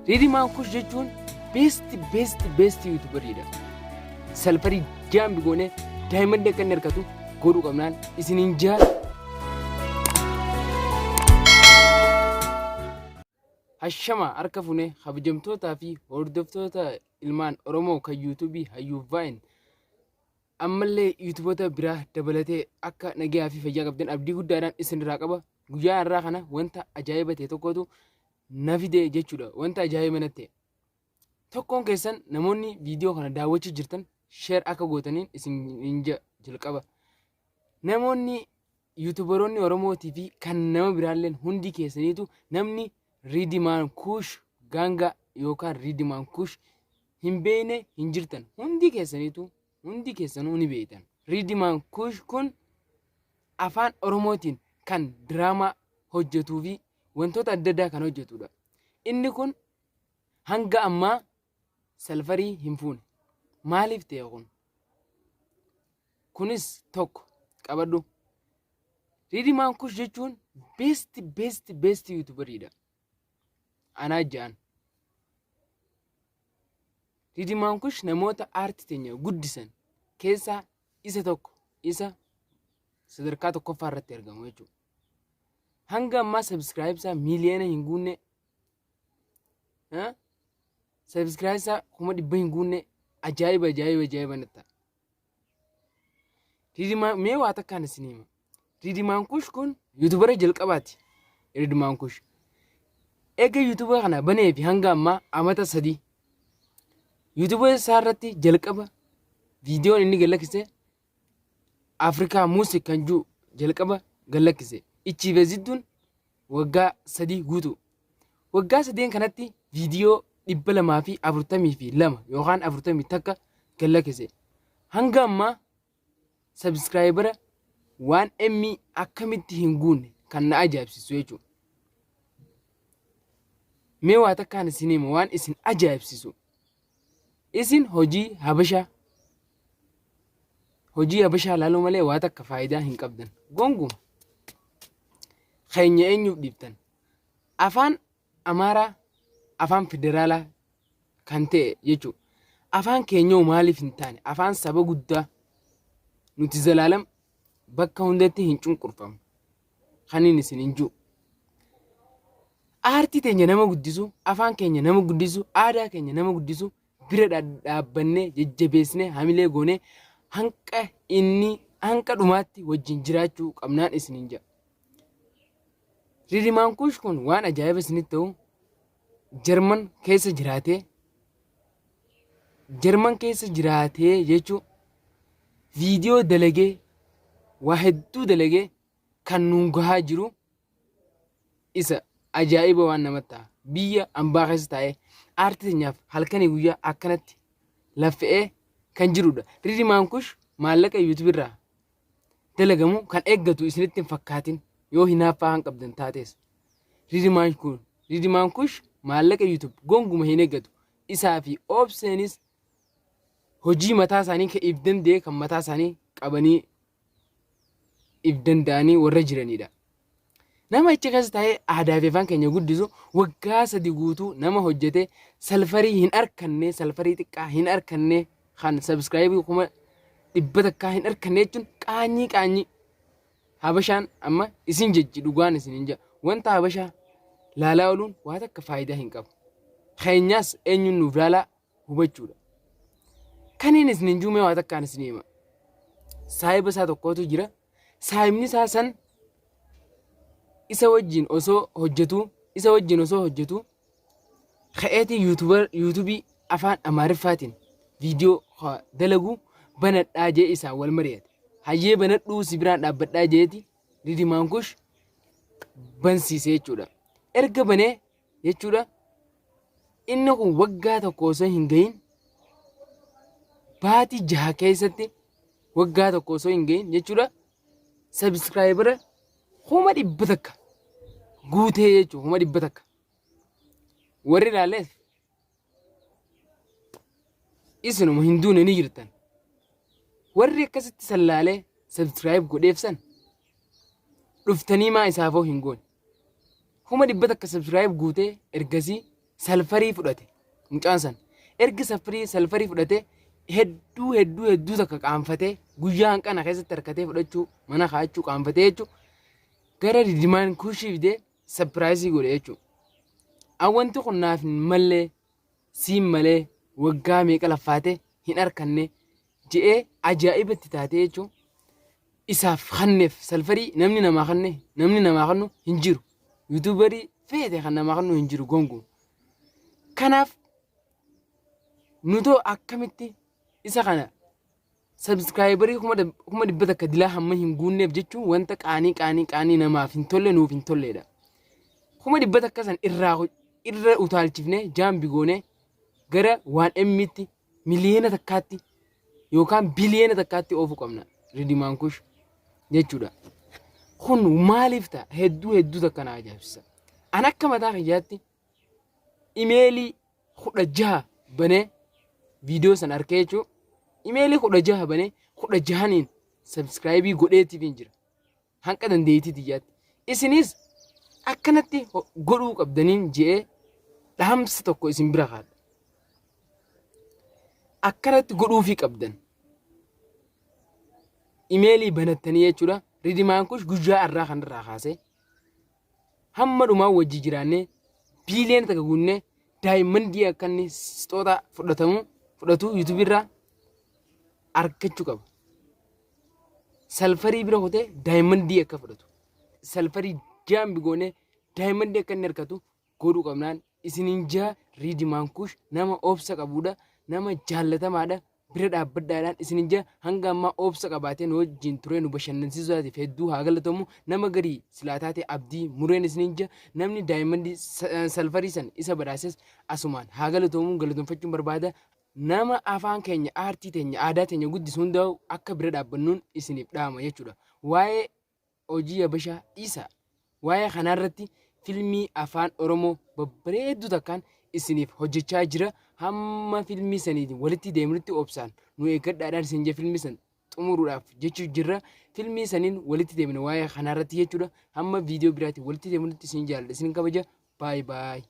Riidimaan Kush jechuun best best best YouTuberiidha. Salfarii jaambi goonee daa'imman akka inni argatu godhuu qabnaan isiniin jaa. Hashama harka funee kabajamtootaa fi hordoftoota ilmaan Oromoo kan yuutuubii Hayyuu Vaayin ammallee yuutuboota biraa dabalatee akka nagayaa fi fayyaa qabdan abdii guddaadhaan isinirraa qaba. Guyyaa har'aa kana wanta ajaa'iba ta'e tokkotu na fide jechuudha. Wanta ajaa'iba natti ta'e. Tokkoon keessan namoonni viidiyoo kana daawwachuu jirtan sheer akka gootaniin isin hin jalqaba. Namoonni yuutubaroonni Oromootii fi kan nama biraalleen hundi keessaniitu namni Riidimaan Kuush Gaangaa yookaan Riidimaan Kuush hin beekne hin jirtan. Hundi keessaniitu hundi keessanuu ni beektan. Riidimaan Kuush kun afaan Oromootiin kan diraamaa hojjetuu fi wantoota adda addaa kan hojjetudha. Inni kun hanga ammaa salfarii hin fuune. Maaliif ta'e kun? Kunis tokko qabadhu. Riidimaan Kush jechuun best best best yuutubariidha. Anaa ja'an. Riidimaan Kush namoota aartii teenya guddisan keessaa isa tokko isa sadarkaa tokkoffaa irratti argamu jechuudha. Hanga ammaa subscribe isaa miiliyoona hin guunne, subscribe isaa 100,000 hin guunne. Ajaa'iba, ajaa'iba, ajaa'iba natti ta'a. Riidimaan mee waa takkaan isin hima. Riidimaan Kush kun yuutubara jalqabaati. Riidimaan Kush. Eega yuutuba kana banee fi hanga ammaa amata 3. Yuutuba isaa irratti jalqaba viidiyoon inni gad lakkise Afrikaa Music kan jiru jalqaba gad lakkise. Ichiive zidduun waggaa 3 guutuu. Waggaa sadeen kanatti viidiyoo 242 yookaan 41 gad lakkise. Hanga ammaa subscribera waan emmi akkamitti hin guunne kan na ajaa'ibsiisu jechuudha. Mee waa takkaan isin hima waan isin ajaa'ibsiisu. Isin hojii habashaa laaluu malee waa takka faayidaa hin qabdan. Gonguma. Keenya eenyuuf dhiiftan? Afaan Amaaraa afaan federaalaa kan ta'e jechuudha. Afaan keenyaa maaliif hin taane? Afaan saba guddaa nuti zalaalam bakka hundatti hin cunqurfamne. Kan inni isin hin jiru. Aartii teenya nama guddisu, afaan keenya nama guddisu, aadaa keenya nama guddisu bira dhaabbannee jajjabeessinee hamilee goonee hanqa inni hanqa dhumaatti wajjin jiraachuu qabnaan isin hin jedha. Riidimaan Kuush kun waan ajaa'iba isinitti ta'u Jarman keessa jiraatee, Jarman keessa jiraatee jechuun viidiyoo dalagee waa hedduu dalagee kan nuun gahaa jiru isa ajaa'iba waan namatti ta'a. Biyya ambaa keessa taa'ee aartii teenyaaf halkanii guyyaa akkanatti laffe'ee kan jirudha. Riidimaan Kuush maallaqa yuutuub irraa dalagamu kan eeggatu isinitti hin fakkaatin yoo hinaaffaa han qabdan taates. Riidimaan Kush maallaqa YouTube gonguma hin eeggatu. Isaa fi Obseenis hojii mataa isaanii kan if danda'e kan mataa isaanii qabanii if danda'anii warra jiranidha. Nama achi keessa taa'ee aadaa fi afaan keenya guddisu waggaa 3 guutuu nama hojjete salfarii hin arkanne, salfarii xiqqaa hin arkanne, kan subscribe 100,000 hin arkanne jechuun qaanyii qaanyii. Habashaan amma isin jejji dhugaan isin hin jedha. Wanta habashaa laalaa ooluun waa takka faayidaa hin qabu. Keenyaas eenyuun nuuf laalaa hubachuudha. Kaniin isin hin juumee waa takkaan isin hima. Saahiba isaa tokkotu jira. Saahibni isaa san isa wajjin osoo hojjetuu isa wajjin osoo hojjetuu ka'eetii yuutuubii afaan Amaariffaatiin viidiyoo dalagu banadhaa jee isaan wal mari'ate. Hayyee banadhuu si biraan dhaabbadhaa jeeti Ridimaan Kush bansiise jechuudha. Erga banee jechuudha inni kun waggaa tokko osoo hin gahin baatii 6 keessatti, waggaa tokko osoo hin gahin jechuudha, subscribera 100,000 guutee jechuudha. 100,000 warri ilaaleef isinuma hin duune ni jirtan. Warri akkasitti sallaalee subscribe godheef san dhuftanii maa isaafoo hin goone? 100,000 subscribe guutee ergasii. Salfarii fudhate mucaan san. Erga safarii salfarii fudhate hedduu hedduu hedduu takka qaanfatee guyyaa hanqana keessatti harkatee fudhachuu mana kaa'achuu qaanfatee jechuudha. Gara Ridimaan Kuushii fidee surprise godhe jechuudha. Wanti kun naaf hin mallee, siin malee waggaa meeqa laffaate hin arkanne je'ee ajaa'ibatti taatee jechuun isaaf kanneef. Salfarii namni namaa kanne, namni namaa kannu hin jiru. YouTuberii feete kan namaa kannu hin jiru gonkumaa. Kanaaf nutoo akkamitti isa kana subscriberii 100,000 dilaa hamma hin guunneef jechuun wanta qaanii qaanii qaanii namaaf hin tolle, nuuf hin tolledha. 100,000 san irraa irra utaalchifnee jump goonee gara waan emmitti 1,000,000tti yookaan 1,000,000,000tti oofuu qabna Ridimaan Kush jechuudha. Kun maaliif ta'a? Hedduu hedduu takka na ajaa'ibsiisa. An akka mataa kiyyaatti imeelii 16 banee viidiyoo san arkee jechuun imeelii 16 banee 16niin subscribe godheetiif hin jira. Hanqa dandeettii tiyyaatti. Isinis akkanatti godhuu qabdaniin je'ee dhaamsa tokko isin bira kaadha. Akkanatti godhuufii qabdan. Imeelii banattanii jechuudha. Ridimaan Kush guyyaa har'aa kanarraa kaasee hamma dhumaa wajji jiraannee 1,000,000,000 guunnee diamondii akka inni sixoota fudhatamu fudhatu YouTubeii irraa argachuu qaba. Salfarii bira kutee diamondii akka fudhatu. Salfarii jump goonee diamondii akka inni argatu godhuu qabnaan isiniin jaa. Riidimaan Kush nama obsa qabudha. Nama jaallatamaadha. Bira dhaabbadhaadhaan isiniin jaa. Hanga ammaa obsa qabaatee nu wajjin ture nu bashannansiisuudhaatiif hedduu haa galatamu. Nama garii silaa taate abdii mureen isiniin jaa. Namni diamondii salfarii san isa badhaases asumaan haa galatamu, galatoonfachuun barbaada. Nama afaan keenya, aartii teenya, aadaa teenya guddisu hundaa'u akka bira dhaabbannuun isiniif dhaama jechuudha. Waa'ee hojii Habashaa dhiisaa. Waa'ee kanarratti filmii afaan Oromoo babbareedduu takkaan isiniif hojjechaa jira. Hamma filmii saniitiin walitti deemnutti obsaan nu eeggadhaadhaan isin jee filmii san xumuruudhaaf jechuu jirra. Filmii saniin walitti deemna waa'ee kanarratti jechuudha. Hamma viidiyoo biraatiin walitti deemnutti isin jaalladha, isin kabaja. Bye bye.